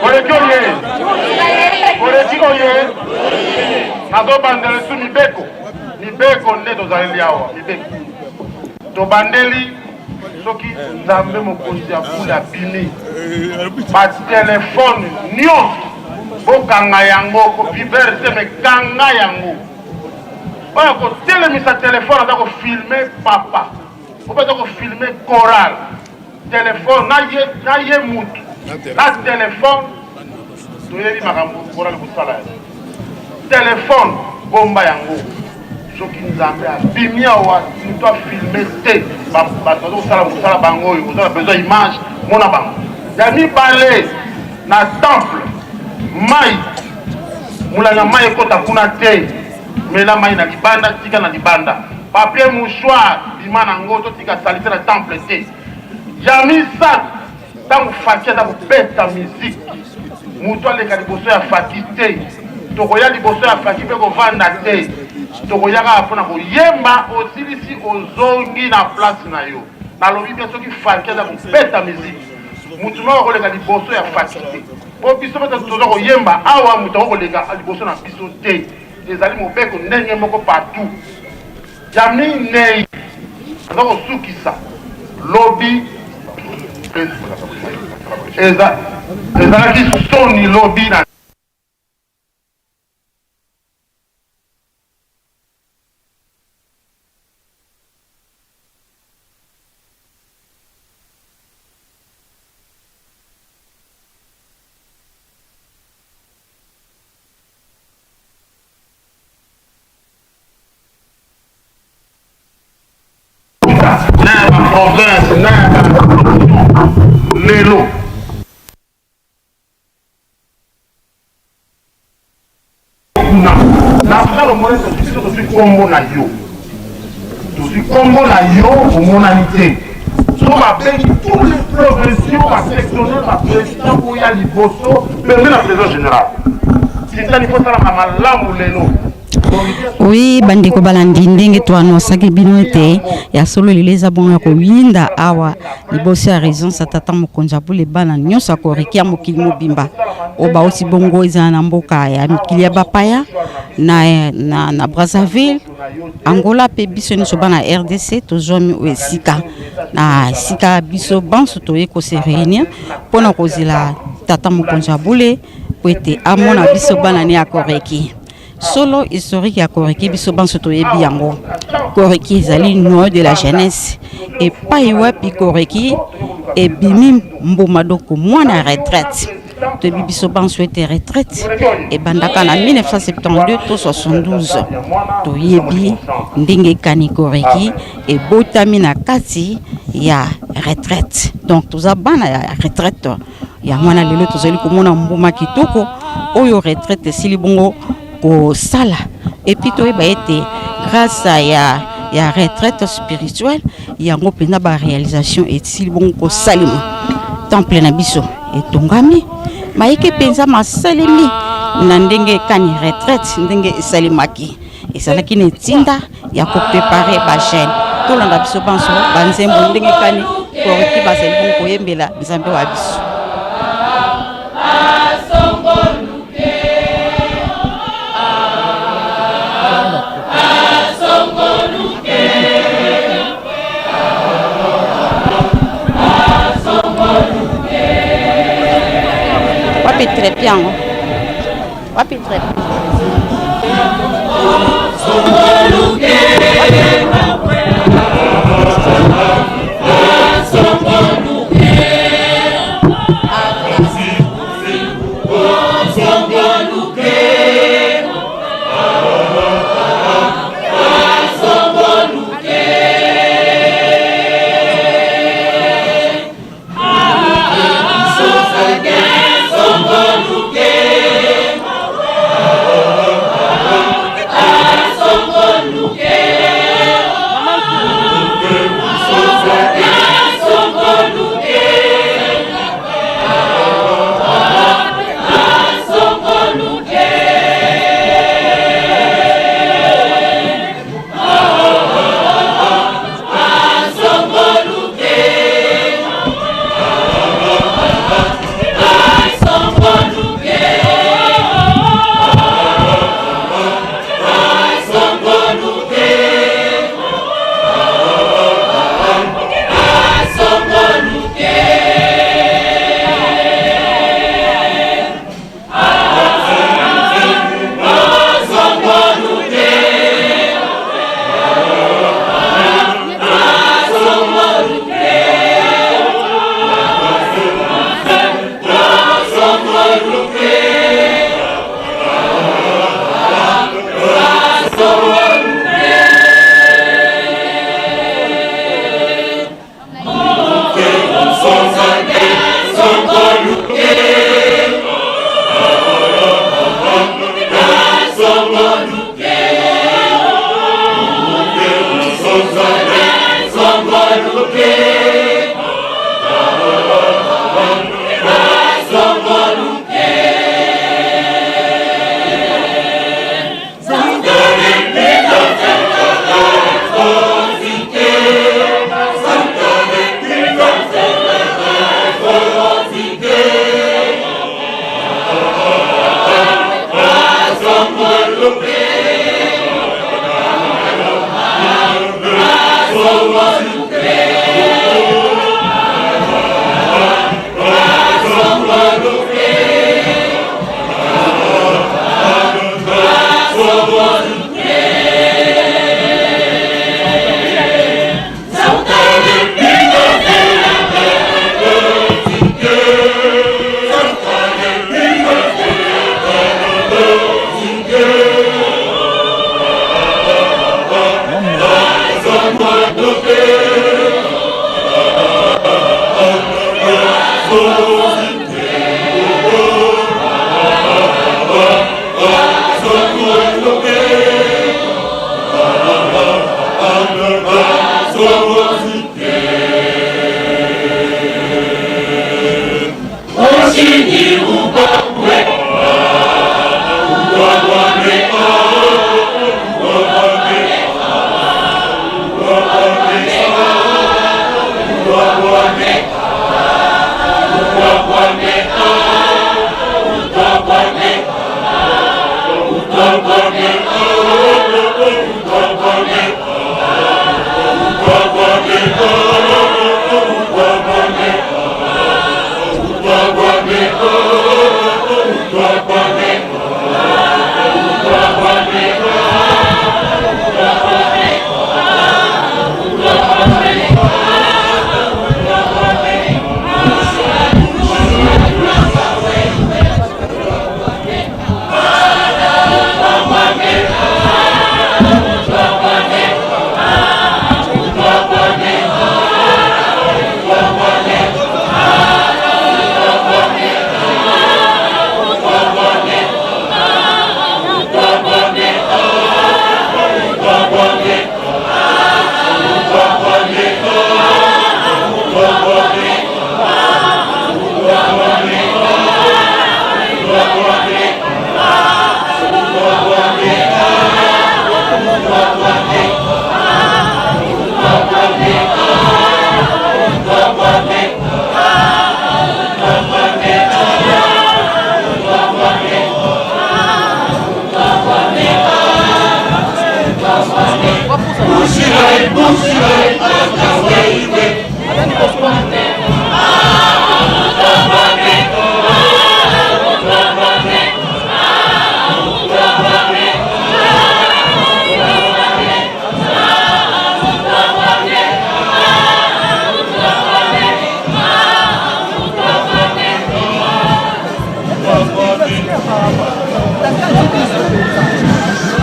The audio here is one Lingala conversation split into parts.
Oleki oye oleki oye nazobandela lisusu mibeko mibeko nde tozaleli awa mibeko tobandeli soki nzambe mokonzi ya bule abimi batelefone nyonso bokanga yango koviber te me kanga yango oyo kotelemisa telefone aza kofilme papa oyo aza kofilme chorale Telephone na ye na ye mutu na telephone toyebi makambo chorale kosala yango telephone bomba yango soki nzambe abimi awa moto afilme te bato baza kosala mosala bango oyo oza na besoin image mona bango ya mibale na temple mai molanga mai ekota kuna te mela mai na libanda tika na libanda papier mouchoir bima na ngo totika salite na temple te ya misato ntango faki aza kobeta miziki moto aleka liboso ya faki te tokoya liboso ya faki mpe kovanda te tokoya kaka mpona koyemba osilisi ozongi na place na yo nalobi mpe soki faki aza kobeta miziki moto moko akoleka liboso ya faki te mpo biso mpe toza koyemba awa moto akokoleka liboso na biso te ezali mobeko ndenge moko partout Ya minei, naza kosukisa lobi eza ezalaki soni lobi na na ya ba province na ya ba lelo kuna na lomoni biso tozwi nkombo na yo tozwi nkombo na yo omonani te so babengi tous les provinciaux basectionnaire baprésident oya liboso pembe na président général sintani mpo osalaka malamu lelo. Oui, bandeko balandi, ndenge toanonsaki bino ete ya solo lelo eza bongo ya koyinda awa liboso ya résidence ya tata mokonzi ya bule. Bana nyonso ya Koreki ya mokili mobimba oyo bauti bongo ezala na mboka ya mikili ya bapaya, na Brazzaville, Angola, mpe biso nyonso bana RDC tozwami oyo esika na esika biso banso toye kose réunir mpona kozela tata mokonzi ya bule po ete amona biso bana ne ya Koreki. Solo historique ya Koreki, biso banso toyebi yango. Koreki ezali noyau de la jeunesse. Epai wapi Koreki ebimi mbuma, donc mwana retraite. Toyebi biso banso ete retraite ebandaka na 1972 to 72. Toyebi ndenge ekani Koreki ebotami na kati ya retraite, donc toza bana ya retraite. Yango wana lelo tozali komona mbuma kitoko oyo retraite esili bongo kosala. Et puis toyeba ete grâce ya retraite spirituelle, yango mpenza baréalisation esili bongo kosalema. Temple na biso etongami, mayeke mpenza masalemi na ndenge ekani retraite ndenge esalemaki, ezalaki na etinda ya kopréparer bajeunes. Tolanda biso banso banzembo ndenge ekani Koreki bazali bongo koyembela Nzambe wa biso. Wapi trépied yango? Wapi trépied?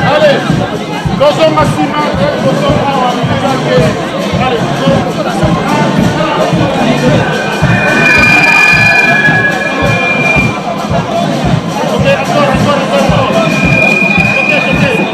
Allez, tozonga nsima, tozonga awa. Allez, ok, encore, encore, encore, encore. Ok, ok.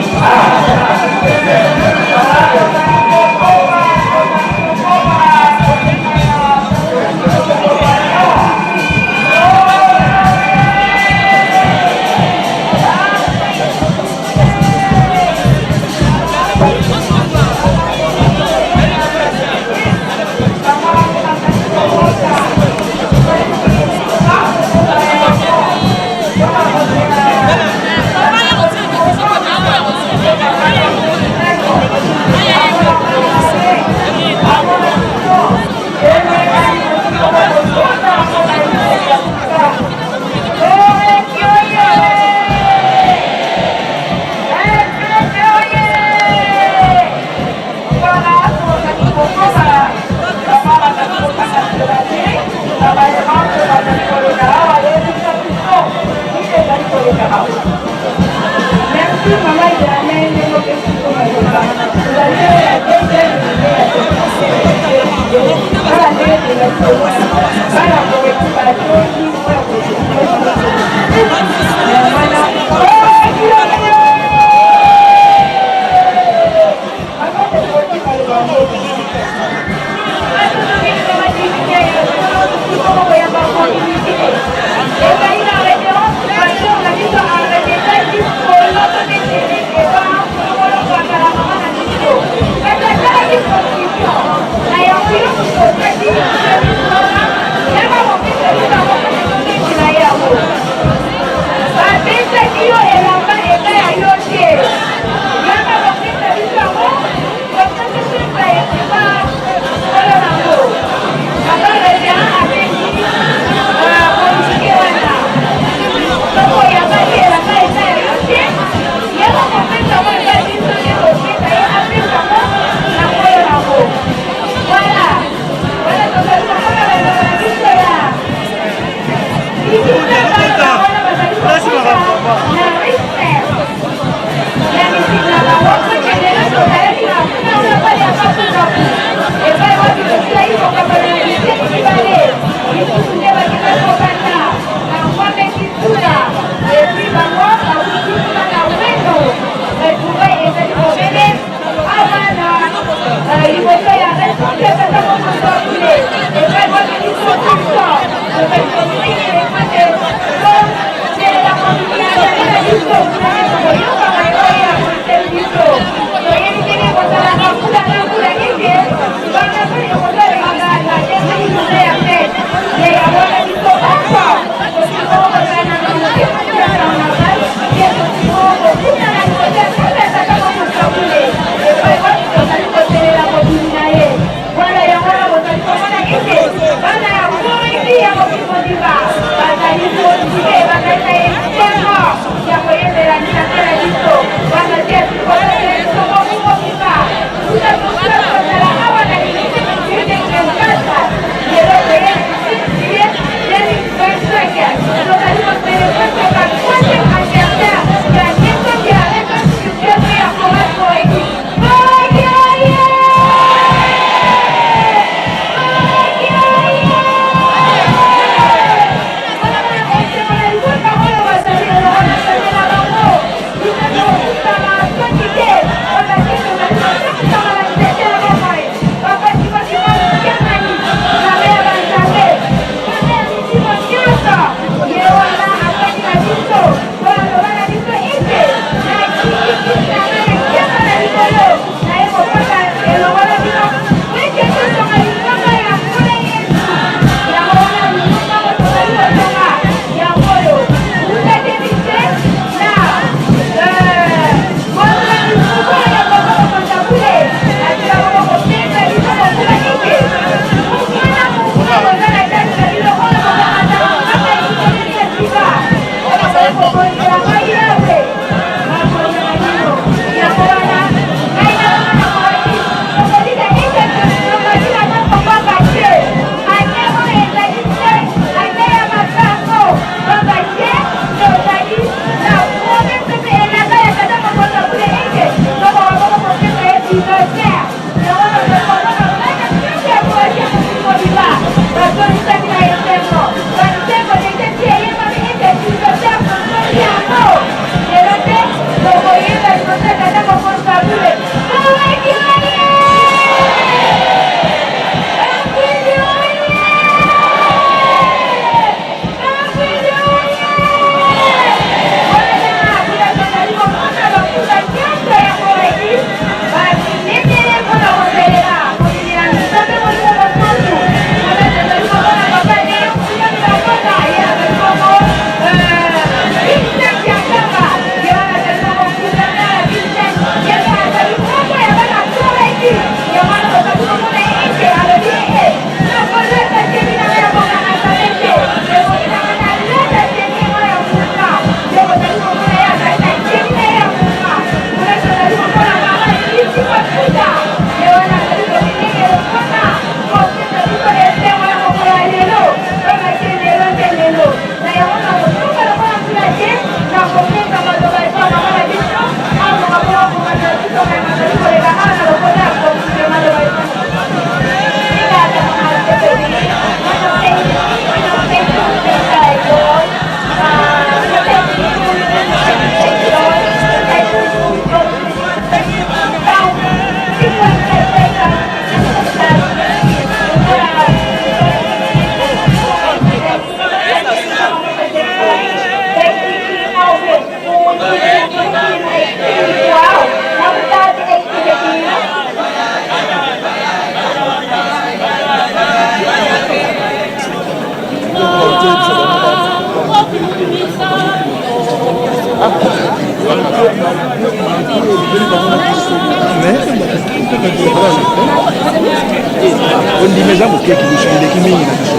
Ondima eza moke kibiso eleki mingi na biso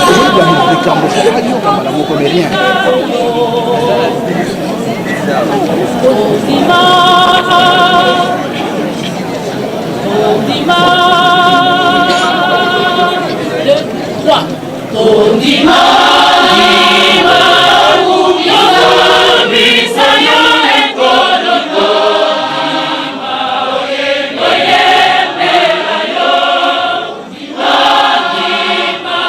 ozoyeba likambo ayoka mbala moko mais rien. Tondima, 2, 3. Tondima, ndima, yozambisa yo ekolo tondima, oyembela yo, ndima, ndima,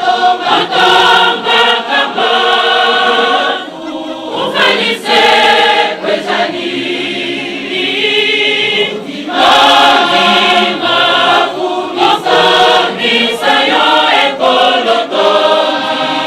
tokatangakamba, ukanise kwezani, ndima, ndima, yozambisa yo ekolo tondima.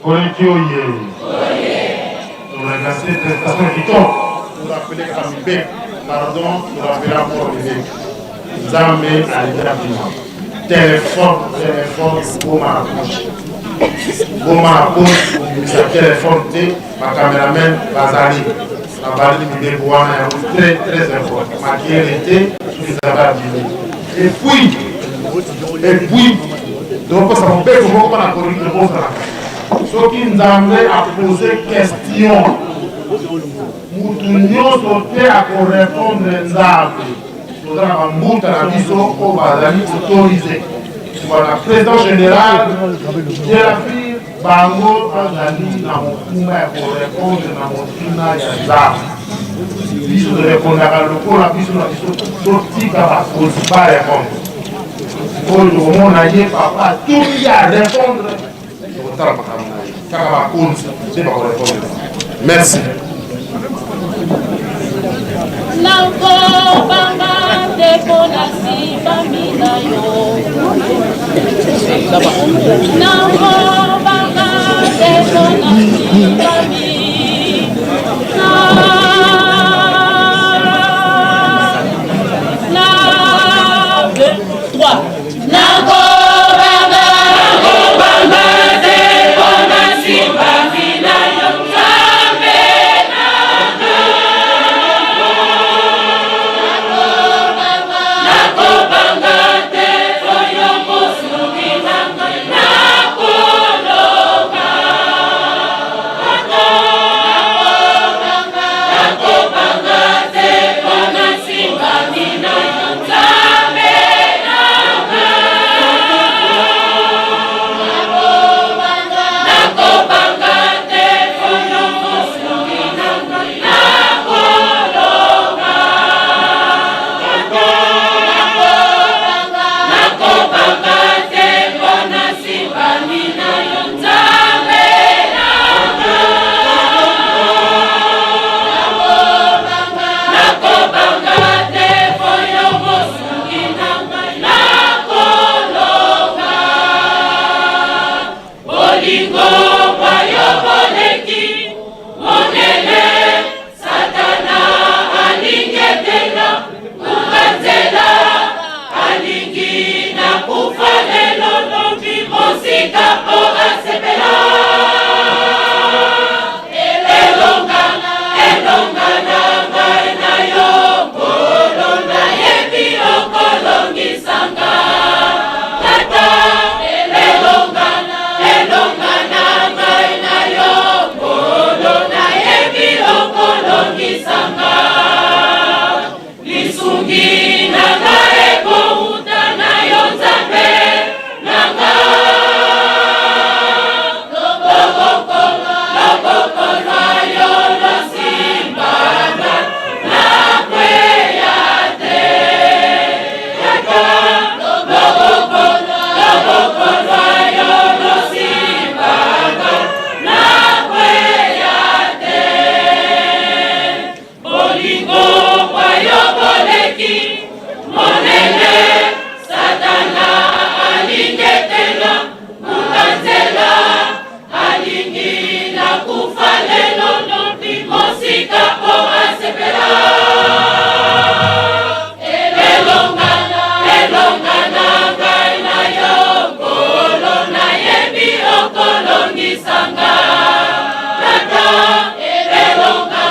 Koleki oye. Toremercie prestation kitoko. Torapele kaka mibeko. Pardon, torapele encore mibeko. Nzambe alingi abima. Telefone, telefone, boma na poche. Boma na poche, kobimisa telefone te, ba cameraman bazali. Nabandi mibeko wana yango très très important. Makele te, soki Nzambe abimi. Et puis, et puis, tokopesa mobeko moko mpo na kolingi tobosanaka. Soki Nzambe apose question, mutu nyonso te akorepondre Nzambe. Toza na bambuta na biso oyo bazali autorise wana président général de la fille, bango bazali na mokumba ya korepondre na motuna ya Nzambe. Biso torepondaka lokola biso na biso, totika bakonzi barepondre. Oyo tokomona ye papa atuni ye arepondre, tokotala makambo na ye. Kaka bakonzi nde bakorepondre. Merci. Nakobanga te mpo nasimbami na yo. Nakobanga te mpo nasimbami na na 2 3. Nakobanga, nakobanga te mpo nasimbami na yo, Nzambe na. Nakobanga te oyo mosungi na ngai, nakolonga. Nakobanga te mpo nasimbami na yo, Nzambe na. Nakobanga te oyo mosungi na ngai, nakolonga. Nakobanga te mpo nasimbami na yo, Nzambe na. Nakobanga te mpo yo mosungi na ngai, nakolonga. Bolingo bwa yo boleki monene, Satana alingi etela buka nzela, alingi na kufa lelo lobi mosika mpo asepela. Elonga, elonga na ngai na yo, Nkolo, nayebi okolongisanga. Tata, elonga, elonga na ngai na yo, Nkolo, nayebi okolongisanga. Lisungi na ngai ekouta na yo, Nzambe na nga. Loboko, loboko lwa yo losimbanga, nakweya te. Tata, loboko, loboko lwa yo losimbanga, nakweya te. Bolingo bwa yo boleki monene, Satana alingi etela buka nzela, alingi na kufa lelo lobi mosika mpo asepela. Elonga, elonga na ngai na yo, Nkolo, nayebi okolongisanga. Tata, elonga,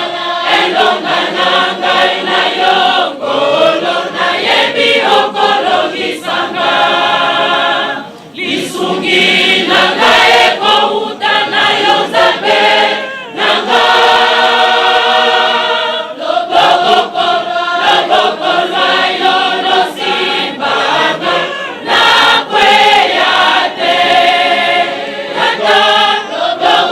elonga na ngai na yo, Nkolo, nayebi okolongisanga. Lisungi na ngai ekouta na yo, Nzambe na nga. Loboko, loboko lwa yo losimbanga, nakweya te. Tata, loboko.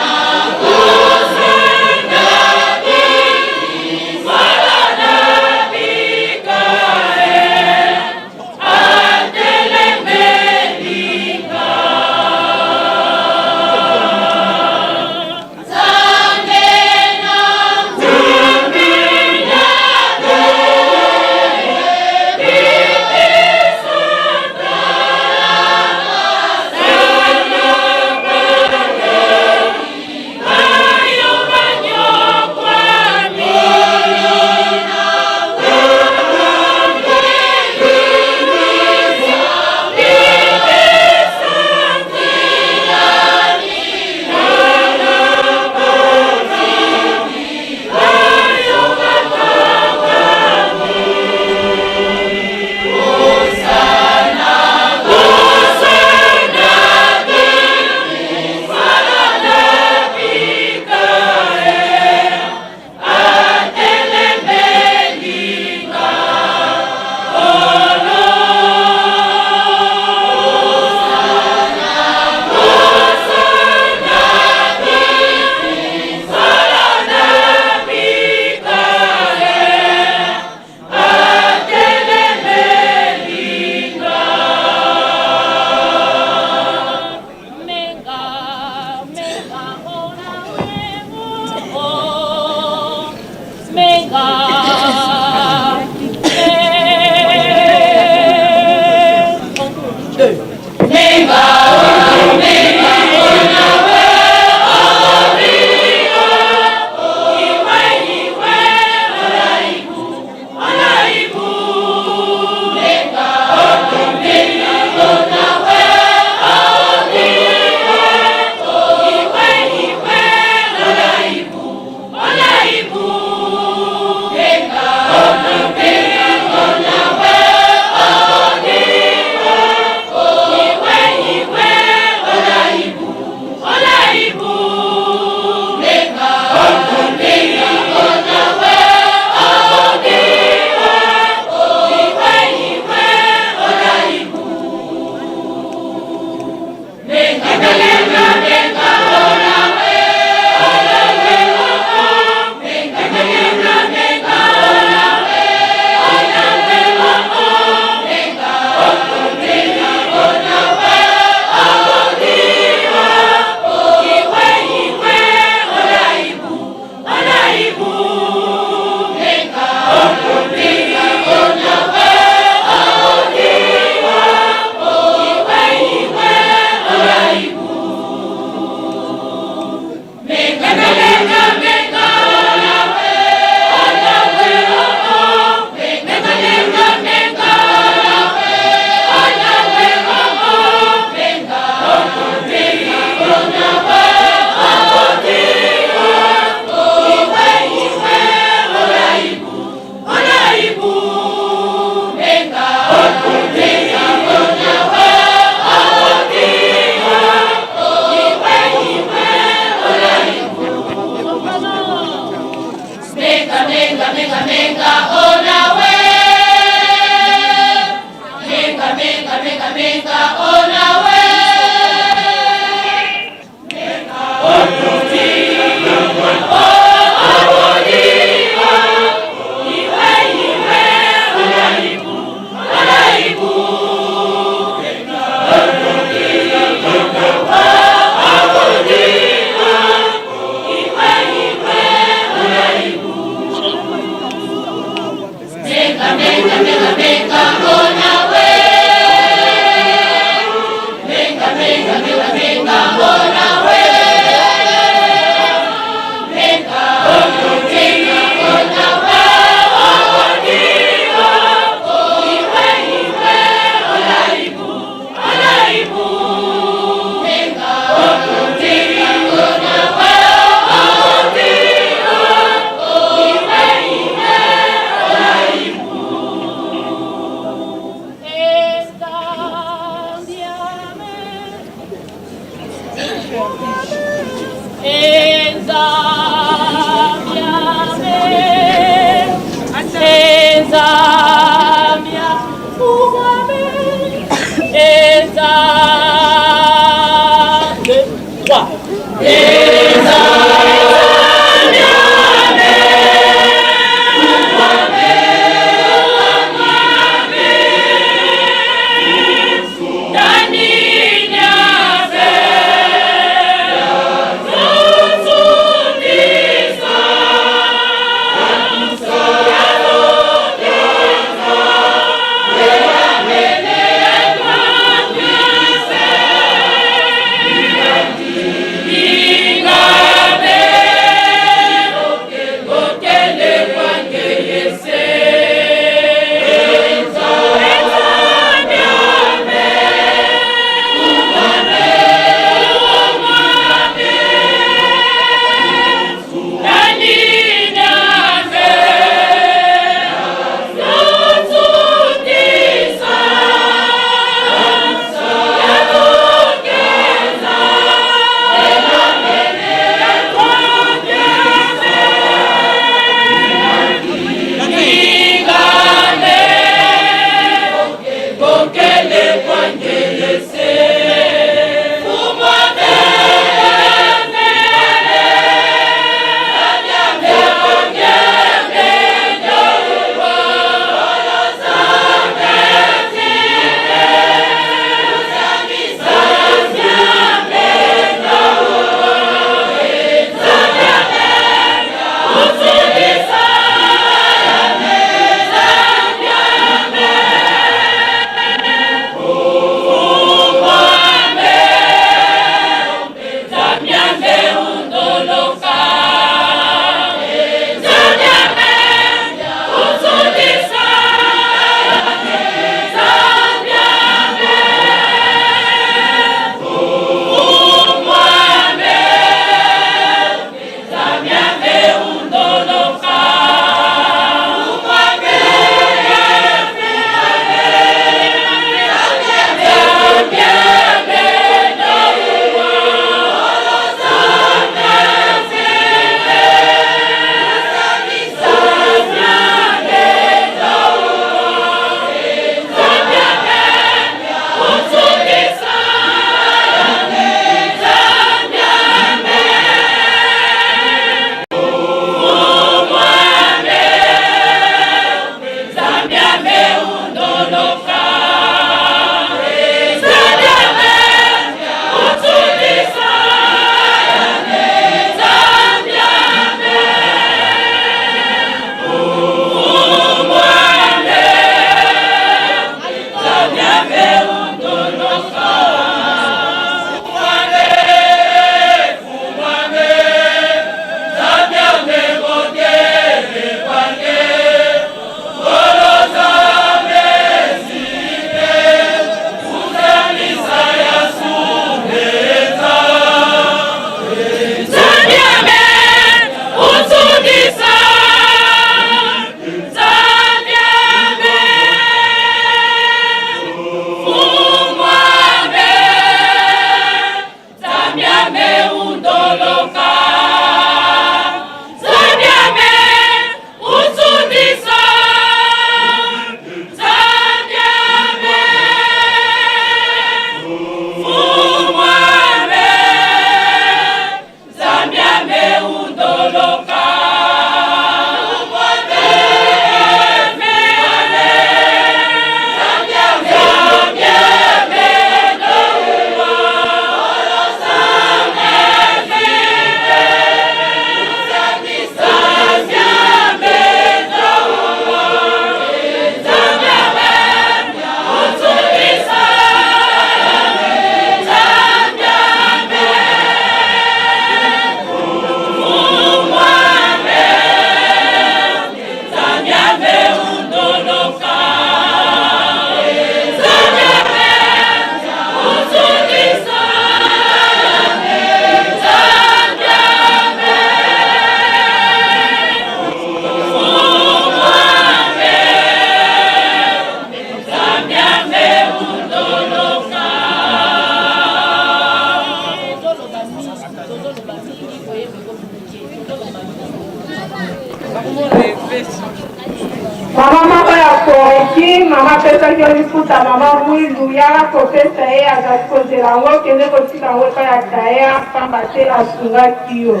mama apesaki yo lifuta mama mwindu, yaka kopesa ye, azali kozela yango, kende kotika yango epai ya tailleur, pamba te asungaki yo.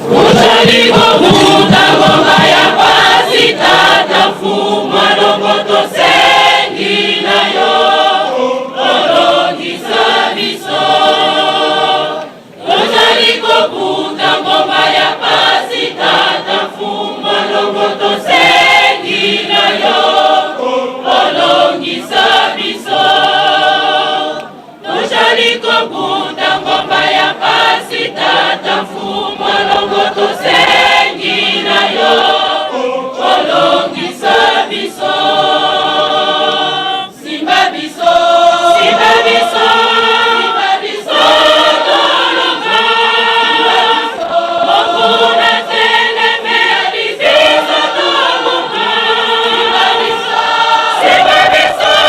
Ozali kobuta ngomba ya pasi tata mfuma longo tosengi na yo olongisa biso. Tozali kobuta ngomba ya pasi tata mfuma longo tosengi na yo olongisa biso. Tozali kobuta ngomba ya pasi tata mfuma longo tosengi na yo olongisa biso. Simba biso, simba biso, simba biso tolonga. Mokuna teleme biso tolonga. Simba biso,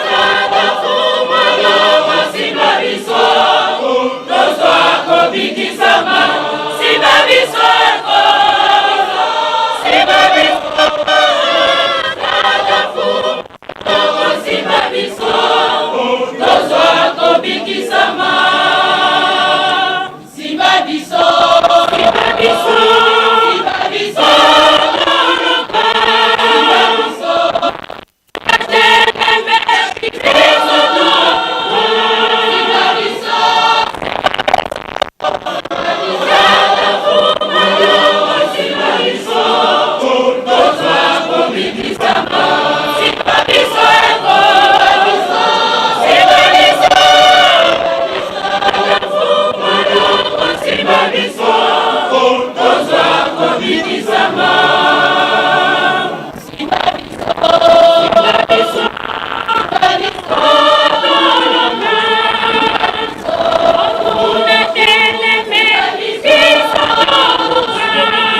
tata mfuma longo simba biso tozwa kobikisama. Simba biso, simba biso, tata mfuma longo simba biso tozwa kobikisama. Simba biso, simba biso, simba biso tolonga. Simba biso, teleme biso tolonga. Simba biso, tata mfuma longo simba biso tozwa kobikisama. Simba biso, simba biso, tata mfuma longo simba biso tozwa kobikisama. Simba biso, simba biso, simba biso tolonga. Mokuna teleme biso tolonga.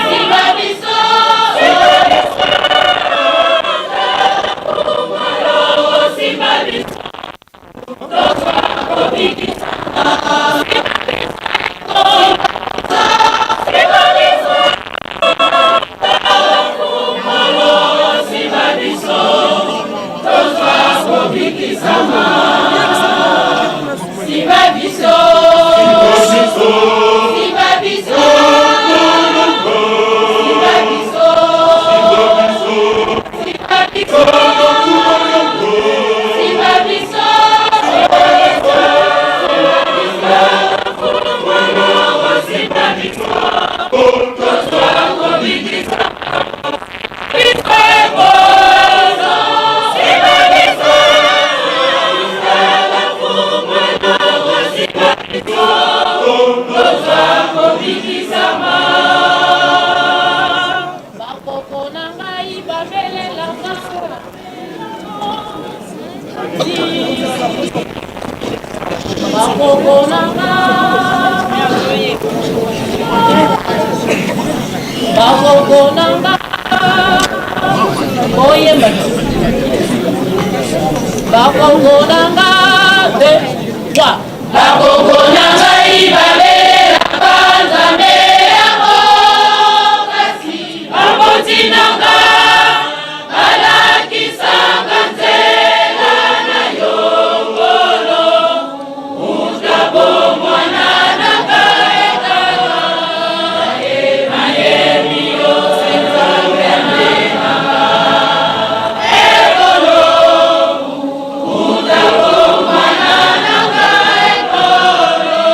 Simba biso, simba biso, mfuma longo simba biso tozwa kobikisama. Simba biso, mfuma longo simba biso tozwa kobikisama. Simba biso, simba biso, simba biso, simba biso, simba biso, mfuma longo simba biso tozwa kobikisama. Biso simba biso, mfuma longo simba biso tozwa kobikisama. Bakoko na ngai babelelaka, bakoko na ngai, bakoko na ngai boyemba, bakoko na ngai, deux, trois. Bakoko na ngai babelelaka Nzambe yango, kasi baboti na nga balakisanga nzela na yo ngolo uta bomwana na ngai nayebi yo se Nzambe amemaka ekolo uta bomwana na ngai ekolo.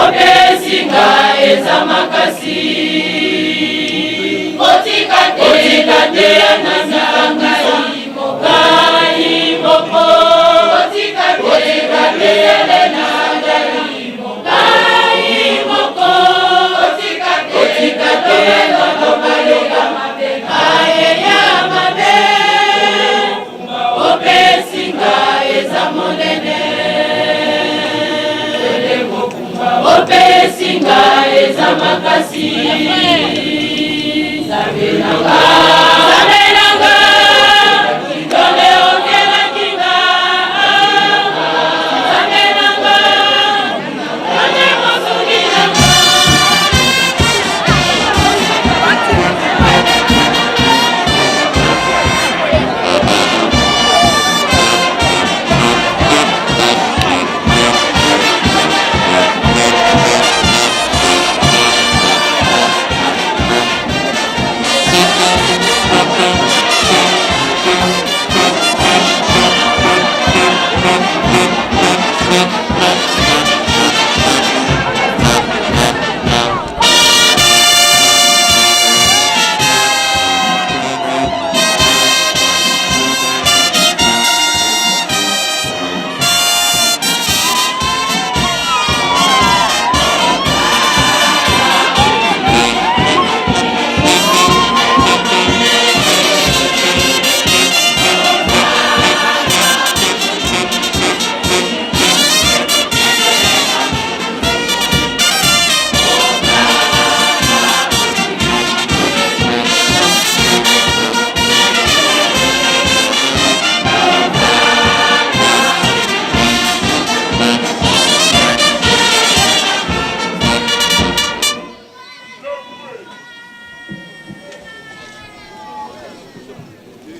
Opesinga eza makasi kotika te na ngai ngai moko kotika te na ngai ngai moko kotika te na maloba mabe maye ya mabe opesinga eza monene opesinga eza makasi nzambe nanga nzambe nanga nzambe okelaki nga nzambe nanga nzambe mosungi nanga.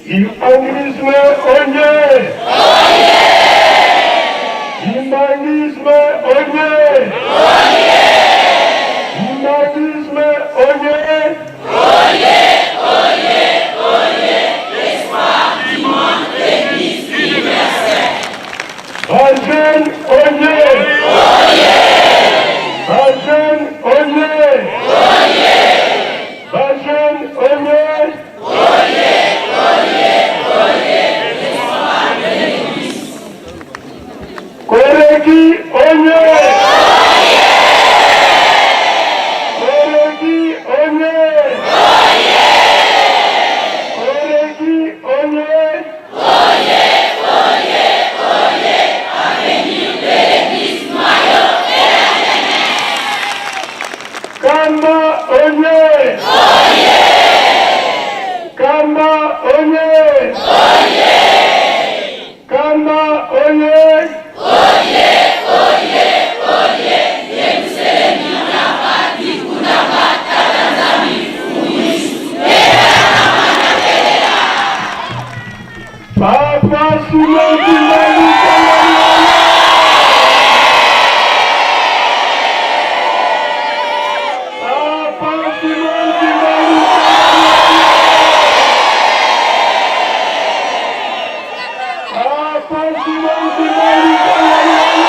Kimbanguisme oye! Kimbanguisme oye! Kimbanguisme oye! Bajeune oye! Bajeune oye! Bajeune oye! Koreki oye! Koreki oye! Koreki oye! Kamba oye! Kamba oye! Kamba oye! Papa Simon Kimbangu Kiangani. Papa Simon Kimbangu Kiangani. Papa Simon Kimbangu Kiangani.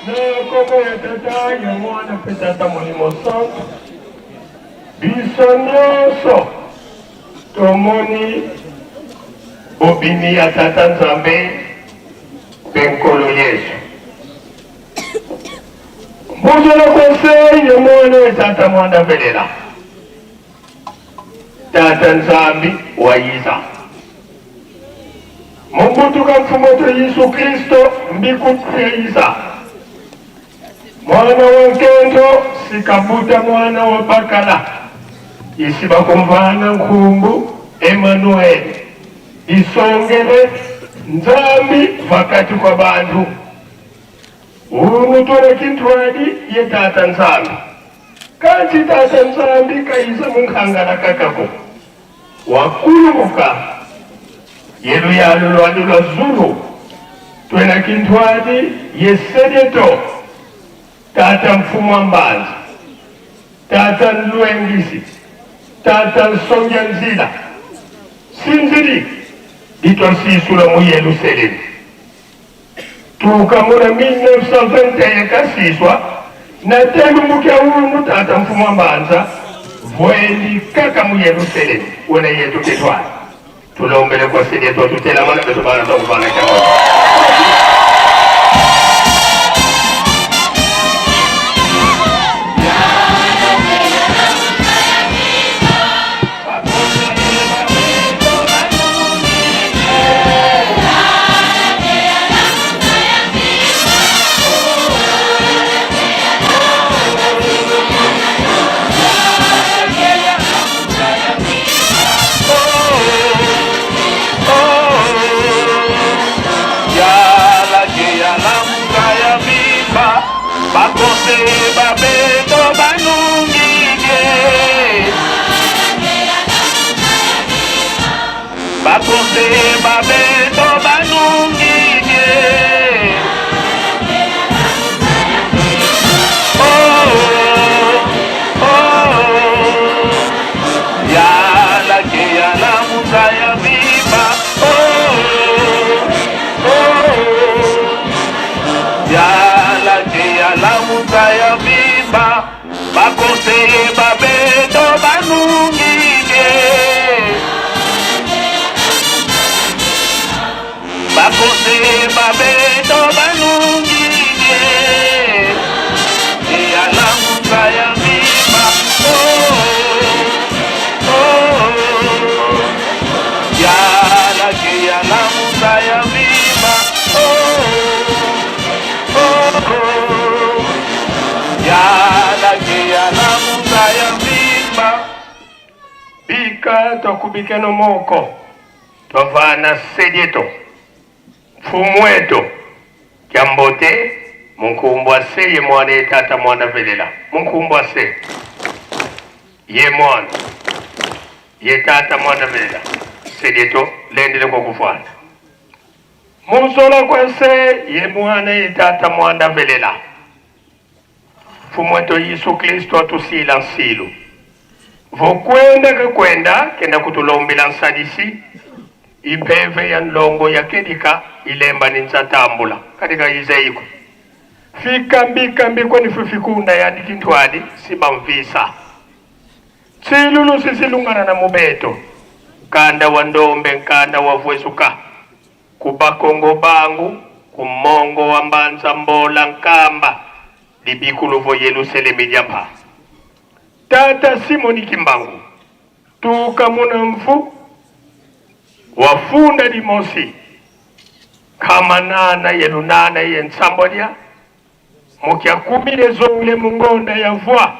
Na nkombo ya Tata, ya Mwana mpe Tata Molimo Santu, biso nyonso tomoni bobimi ya Tata Nzambe mpe Nkolo Yesu. Mbuzo na conseil ya Mwana ya Tata Mwana Velela, Tata Nzambi wa Yiza. Mumbutuka Mfumu wetu Yesu Kristo mbikupeiza. Mwana wa nkento sikabuta mwana wa bakala isi bakumvana nkhumbu Emmanuel isongele Nzambi vakati kwa bantu unu twele kintwadi ye tata Nzambi kanti tata Nzambi kaiza munkhangala kakako wakulumuka yeluyalo lwali lwa zulu twela kintwadi yesedeto tata mfumu wa mbanza tata nlwengisi tata nsongia nzila sinzili litwasisula mu Yerusalemu tukamona 1921 kasiswa natelumukia unu tata mfumu wa mbanza vwendi kaka mu Yerusalemu wena yetu ketwala tulombele kwa sedeto tutelamana beto bana twakuvana kyama. Bika twakubikeno moko twavana sedieto mfumweto kyambote munkumbu ase ye mwana ye tata mwana velela munkumbu ase ye mwana ye tata mwana velela sedieto lendele kwa kufwana munsola kwese ye mwana ye tata mwana velela mfumweto Yesu Kristo atusila nsilu vokwenda kakwenda kenda kutulombela nsadisi ipeve ya nlongo ya kedika ilemba ni nzatambula katika izeiko fikambikambi kwani fifikunda yani kintwadi sibamvisa tsilulu sisilungana na mubeto kanda wa ndombe nkanda wa vwezuka kubakongo bangu kumongo wa mbanza mbola nkamba libikuluvo Yerusalemu jampa tata Simoni Kimbangu tukamuna mfu wafunda limosi kama nana yelunana yensambolya mukyakumile zole mungonda ya vwa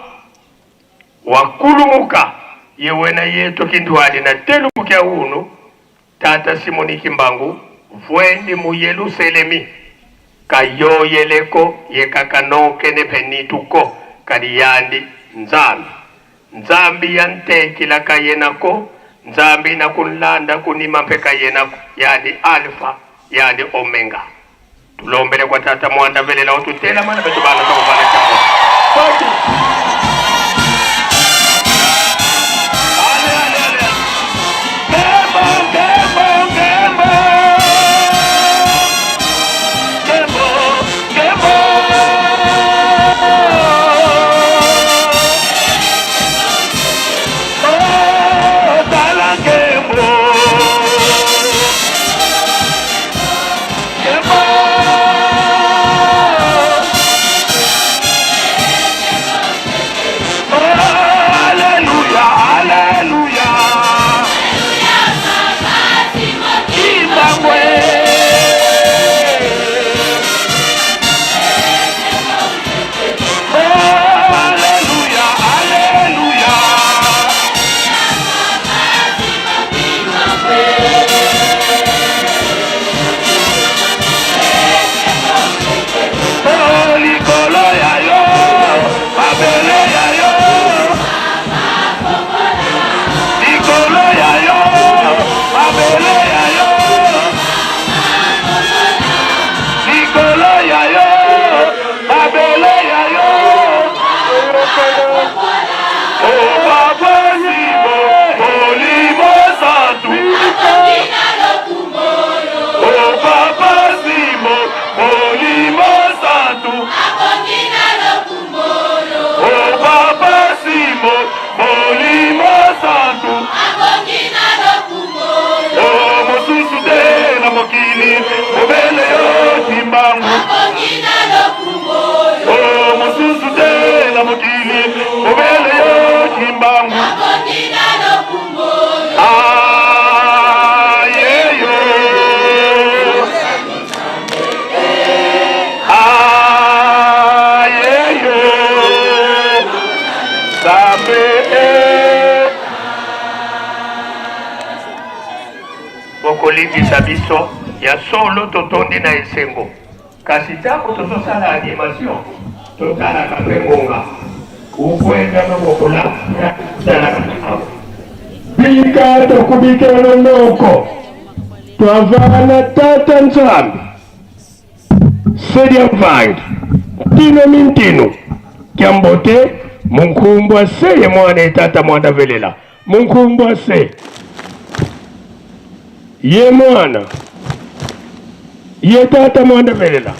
wakulumuka yewena yetu kindwali na telu mukya unu tata Simoni Kimbangu vwendi mu Yerusalemi kayoyeleko yekakanokene penituko kaliyandi nzambi nzambi yantekila kayenako nzambi nakunlanda kunima mpe kayenako yani alfa yani omega tulombele kwa tata mwanda velela otutela mana betu bana tokuvana chako. Bolimbisa biso, ya solo totondi na esengo, kasi ntango tozosala animation totalaka mpe ngonga. Ukwenda nobokola talaka Bika tokubikelo noko twavana tata Nzambi sedia mvangi ntino mintino kyambote munkumbwa seye mwana etata mwanda velela munkumbwa se ye mwana ye tata mwanda velela.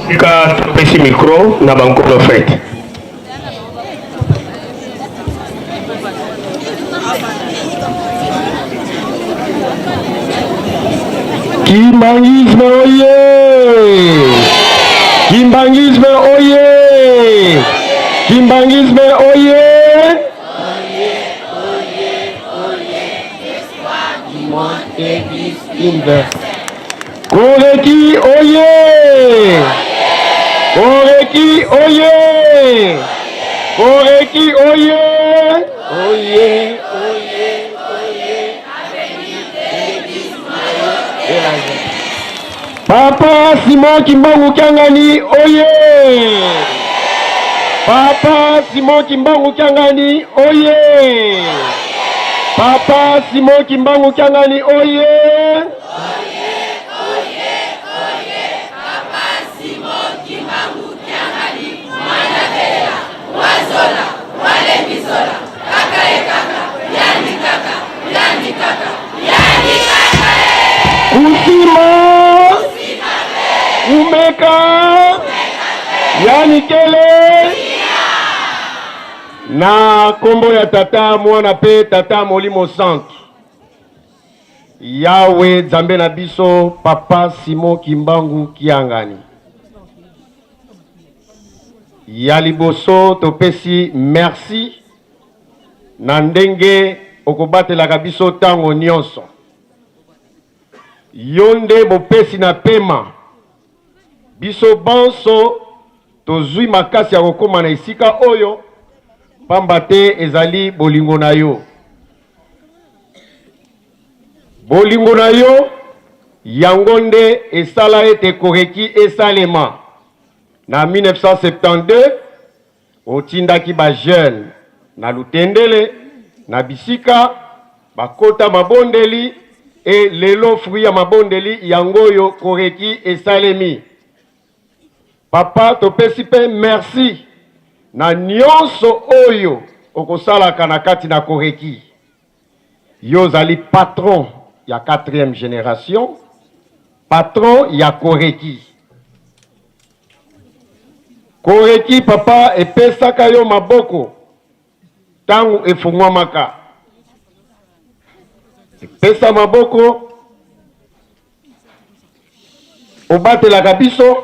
Sika topesi micro na bankolo fete. Kimbanguisme oye! Kimbanguisme oye! Kimbanguisme oye! Koreki oye! Koreki oye! Koreki oye! Oye, oye, oye. Papa Simon Kimbangu Kiangani oye! Papa Simon Kimbangu Kiangani oye! Papa Simon Kimbangu Kiangani oye! Kusima Kumeka Yani kele na kombo ya tata mwana pe tata molimo santu Yawe Nzambe na biso papa Simon Kimbangu Kiangani ya liboso topesi merci na ndenge okobatelaka biso ntango nyonso. Yo nde mopesi na pema. Biso banso tozwi makasi ya kokoma na esika oyo pamba te ezali bolingo na yo. Bolingo na yo yango nde esala ete koreki esalema. Na 1972, otindaki ba jeunes na Lutendele na bisika bakota mabondeli et lelo fruit ya mabondeli yango oyo koreki esalemi. Papa topesi pe merci na nionso oyo okosalaka na kati na koreki. Yo ozali patron ya quatrième generation, patron ya Koreki. Koreki papa epesaka yo maboko tango efungwamaka. Epesa maboko obatelaka biso.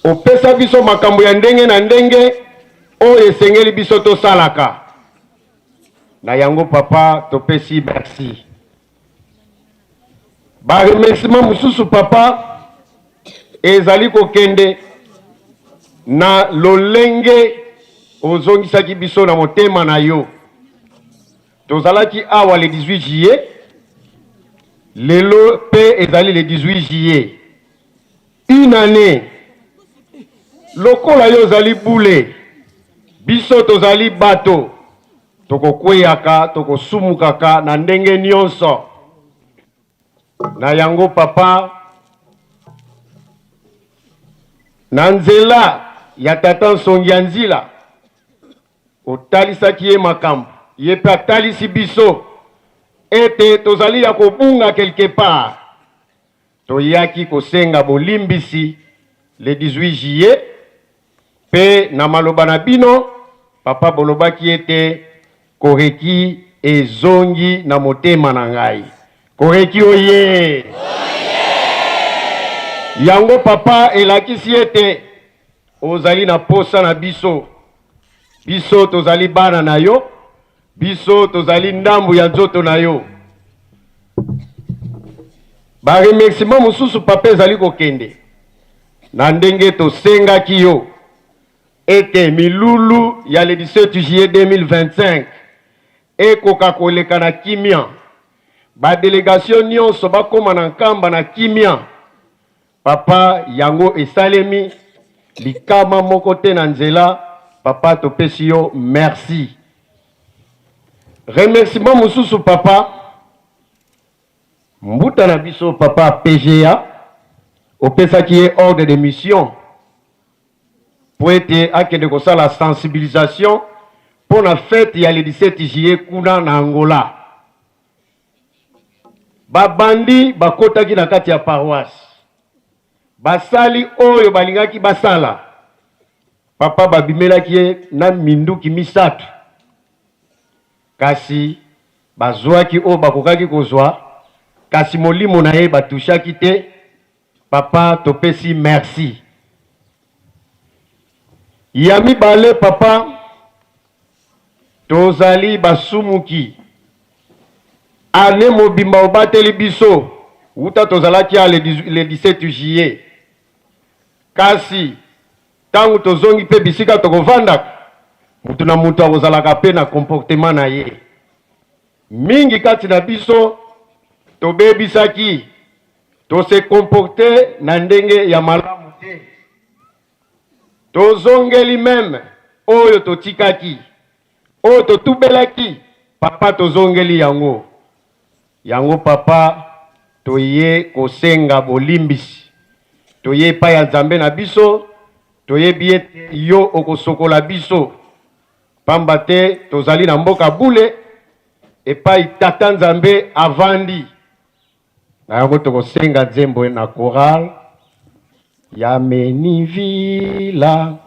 Opesa biso makambo ya ndenge na ndenge oyo esengeli biso tosalaka. Na yango papa topesi merci. Ba remerciement mosusu papa ezali kokende na lolenge ozongisaki biso na motema na yo. Tozalaki awa le 18 juillet, lelo pe ezali le 18 juillet. Une annee. Lokola yo ozali bule, biso tozali bato, tokokweyaka, tokosumukaka na ndenge nionso. Na yango papa, na nzela ya tata Nsongi ya Nzila, otalisaki ye makambo, ye pe atalisi biso ete tozali ya kobunga quelque part. Toyaki kosenga bolimbisi le 18 juillet pe na maloba na bino papa bolobaki ete Koreki ezongi na motema na ngai. Koreki oyee! Yango papa elakisi ete ozali na posa na biso. Biso tozali bana na yo, biso tozali ndambu ya nzoto na yo. Ba remerciement mosusu papa ezali kokende na ndenge tosengaki yo ete milulu ya le 17 juillet 2025 ekoka koleka na kimia, ba delegation nionso bakoma na Nkamba na kimia. Papa yango esalemi likama moko te na nzela papa topesi yo merci. Remerciement mosusu papa mbuta na biso papa PGA opesaki ye ordre de mission mpo ete akende kosala sensibilisation mpo na fete ya le 17 juillet kuna na Angola. Ba bandits bakotaki na kati ya paroisse, basali oyo balingaki basala. Papa babimelaki ye na minduki misatu, kasi bazuaki oyo bakokaki kozua, kasi molimo na ye ba touchaki te. Papa topesi merci. Ya mibale papa, tozali basumuki. Annee mobimba obateli biso wuta tozalaki awa le 17 juillet. Kasi tango tozongi pe bisika tokovandaka, mutu na mutu akozalaka pe na comportement na ye. Mingi kati na biso tobebisaki, to se comporter na ndenge ya malamu te. Tozongeli meme oyo totikaki, oyo totubelaki, papa tozongeli yango. Yango papa toye kosenga bolimbisi. Toye epai ya Nzambe na biso, toyebi ete yo okosokola biso. Pamba te tozali na mboka bule epai Tata Nzambe avandi. Na yango tokosenga nzembo na chorale ya Menivila.